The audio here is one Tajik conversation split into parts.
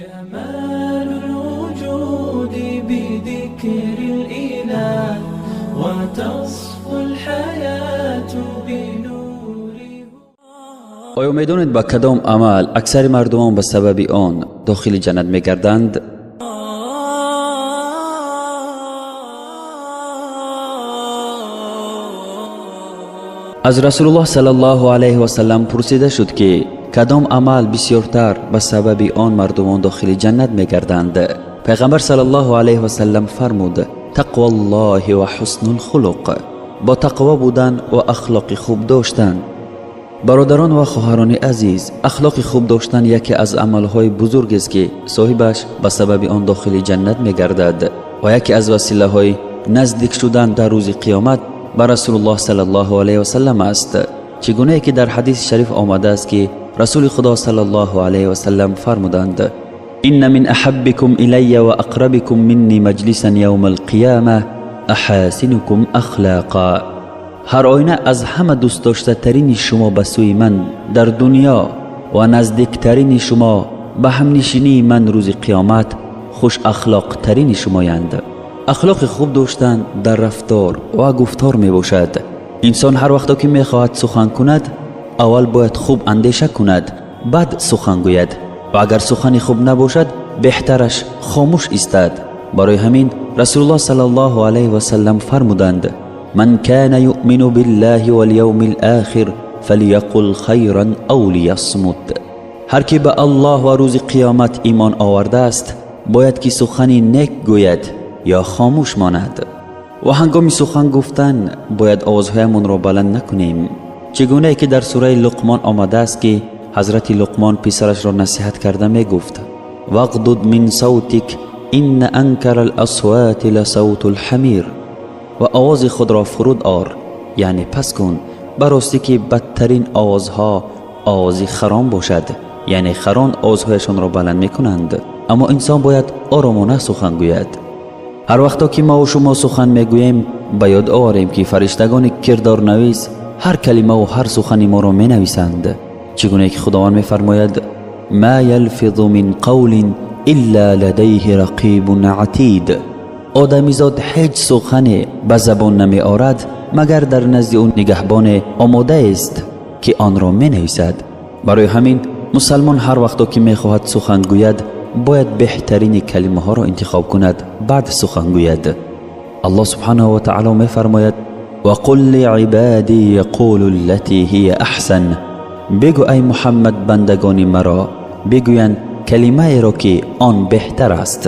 جمال الوجود بذكر الإله وتصفو الحياة بنور. Оё медонед, ба кадом амал аксари мардумон ба сабаби он дохили ҷаннат мегарданд? Аз Расулуллоҳ саллаллоҳу алайҳи васаллам пурсида шуд, ки кадом амал бисёртар ба сабаби он мардумон дохили ҷаннат мегарданд. Пайғамбар саллаллоҳу алайҳи васаллам фармуд: тақваллоҳи ва ҳуснуль хулуқ, бо тақво будан ва ахлоқи хуб доштан. Бародарон ва хоҳарони азиз, ахлоқи хуб доштан яке аз амалҳои бузургест, ки соҳибаш ба сабаби он дохили ҷаннат мегардад ва яке аз василаҳои наздик шудан дар рӯзи қиёмат ба Расулуллоҳ саллаллоҳу алайҳи васаллам аст. Чӣ гунае ки дар ҳадиси шариф омадааст, ки Расули Худо саллаллоҳу алайҳи васаллам фармуданд: инна мин аҳаббикум илайя ва ақрабикум минни маҷлисан явма алқияма аҳасинукум ахлоқа. Ҳар оина аз ҳама дӯстдоштатарини шумо ба сӯи ман дар дунё ва наздиктарини шумо ба ҳамнишинии ман рӯзи қиёмат хушахлоқтарини шумоянд. Ахлоқи хуб доштан дар рафтор ва гуфтор мебошад. Инсон ҳар вақто ки мехоҳад сухан кунад, аввал бояд хуб андеша кунад, баъд сухан гӯяд ва агар сухани хуб набошад, беҳтараш хомӯш истад. Барои ҳамин Расулуллоҳ саллаллоҳу алайҳи васаллам фармуданд: ман кана юъмину биллаҳи валявми алохир фалияқул хайран ав лиясмут. Ҳар ки ба Аллоҳ ва рӯзи қиёмат имон овардааст, бояд ки сухани нек гӯяд ё хомӯш монад. Ва ҳангоми сухан гуфтан бояд овозҳоямонро баланд накунем. Чӣ гунае ки дар сураи Луқмон омадааст, ки ҳазрати Луқмон писарашро насиҳат карда мегуфт: вақдуд мин савтик инна анкара аласвати ласавту лҳамир. Ва овози худро фуруд ор, яъне пас кун, ба ростӣ ки бадтарин овозҳо овози харон бошад, яъне харон овозҳояшонро баланд мекунанд. Аммо инсон бояд оромона сухан гӯяд. Ҳар вақто ки мову шумо сухан мегӯем, ба ёд оварем, ки фариштагони кирдорнавис ҳар калимаву ҳар сухани моро менависанд. Чӣ гунае ки Худованд мефармояд: ма ялфизу мин қавлин илла ладайҳи рақибун атид. Одамизод ҳеҷ сухане ба забон намеорад, магар дар назди ӯ нигаҳбоне омодаест, ки онро менависад. Барои ҳамин мусалмон ҳар вақто ки мехоҳад сухан гӯяд, бояд беҳтарини калимаҳоро интихоб кунад, баъд сухан гӯяд. Аллоҳ субҳанаҳу ва таъоло мефармояд: ва қул лиибадӣ яқулу аллатӣ ҳия аҳсан. Бигӯ, ай Муҳаммад, бандагони маро бигӯянд калимаеро, ки он беҳтар аст.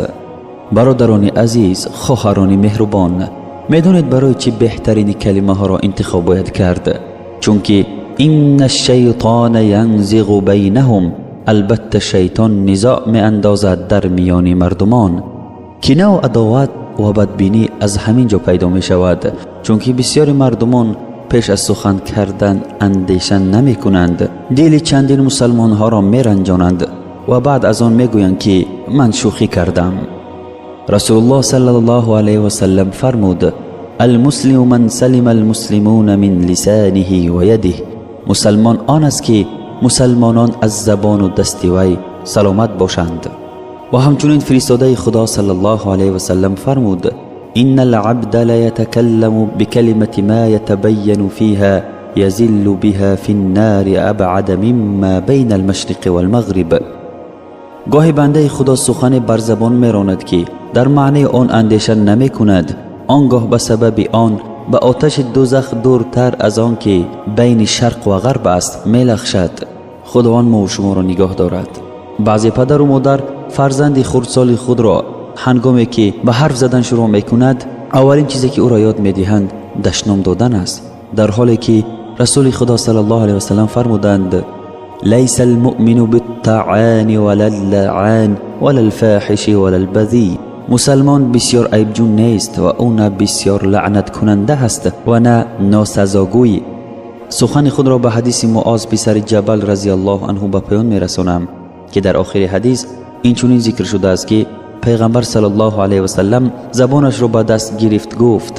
Бародарони азиз, хоҳарони меҳрубон, медонед барои чӣ беҳтарини калимаҳоро интихоб бояд кард? Чунки инна шайтона янзиғу байнаҳум, албатта шайтон низоъ меандозад дар миёни мардумон. Кинаву адоват ва бадбинӣ аз ҳамин ҷо пайдо мешавад, чунки бисёри мардумон пеш аз сухан кардан андеша намекунанд, дили чандин мусалмонҳоро меранҷонанд ва баъд аз он мегӯянд, ки ман шӯхӣ кардам. Расулуллоҳ саллаллоҳу алайҳи васаллам фармуд: алмуслиму ман салима алмуслимуна мин лисаниҳи ва ядиҳ. Мусалмон он аст, ки мусалмонон аз забону дасти вай саломат бошанд. Ва ҳамчунин фиристодаи Худо саллаллоҳу алайҳи васаллам фармуд: инна алабда лаятакалламу бикалимати ма ятабайяну фиҳа язиллу биҳа фи ннари абъада мимма байна алмашриқи валмағриб. Гоҳе бандаи Худо сухане бар забон меронад, ки дар маънии он андеша намекунад, он гоҳ ба сабаби он ба оташи дӯзах дуртар аз он ки байни шарқ ва ғарб аст мелахшад. Худованд мову шуморо нигоҳ дорад. Баъзе падару модар фарзанди хурдсоли худро ҳангоме ки ба ҳарф задан шурӯъ мекунад, аввалин чизе ки ӯро ёд медиҳанд, дашном додан аст, дар ҳоле ки Расули Худо саллаллоҳу алайҳи васаллам фармуданд: лайса алмуъмину биттаъани вала ллаъан вала лфоҳиши вала лбазӣ. Мусалмон бисёр айбҷӯ нест ва ӯ на бисёр лаънаткунанда аст ва на носазогӯй. Сухани худро ба ҳадиси Муоз писари Ҷабал разияллоҳу анҳу ба поён мерасонам, ки дар охири ҳадис инчунин зикр шудааст, ки пайғамбар саллаллоҳу алайҳи васаллам забонашро ба даст гирифт, гуфт: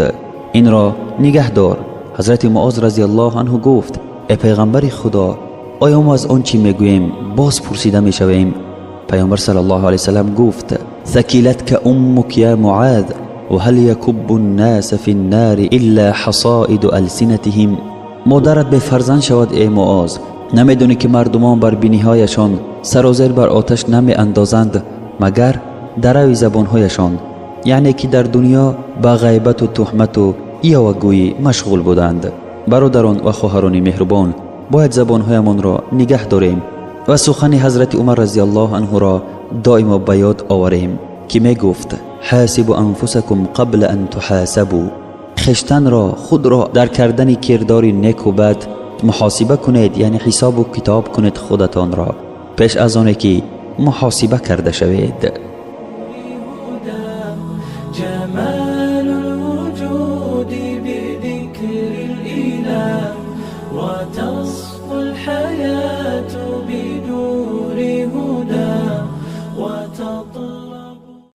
инро нигаҳ дор. Ҳазрати Муоз разияллоҳу анҳу гуфт: э пайғамбари Худо, оё мо аз он чӣ мегӯем боз пурсида мешавем? Паёмбар саллаллоҳу алайҳи васаллам гуфт: ثكلتك أمك يا معاذ، وهل يكب الناس في النار إلا حصائد ألسنتهم. Модарат бефарзанд шавад, эй Муоз, намедонӣ ки мардумон бар биниҳояшон сарозер бар оташ намеандозанд, магар дарави забонҳояшон, яъне ки дар дунё ба ғайбату туҳмату иёвагӯӣ машғул буданд. Бародарон ва хоҳарони меҳрубон, бояд забонҳоямонро нигаҳ дорем ва сухани ҳазрати Умар разияллоҳу анҳуро доимо ба ёд оварем, ки мегуфт: ҳасибу анфусакум қабла ан туҳасабу. Хештанро, худро дар кардани кирдори неку бад муҳосиба кунед, яъне ҳисобу китоб кунед худатонро пеш аз оне ки муҳосиба карда шавед. جمال الوجود بذكر الإله، وتصفو الحياة بنور هدى وتطلع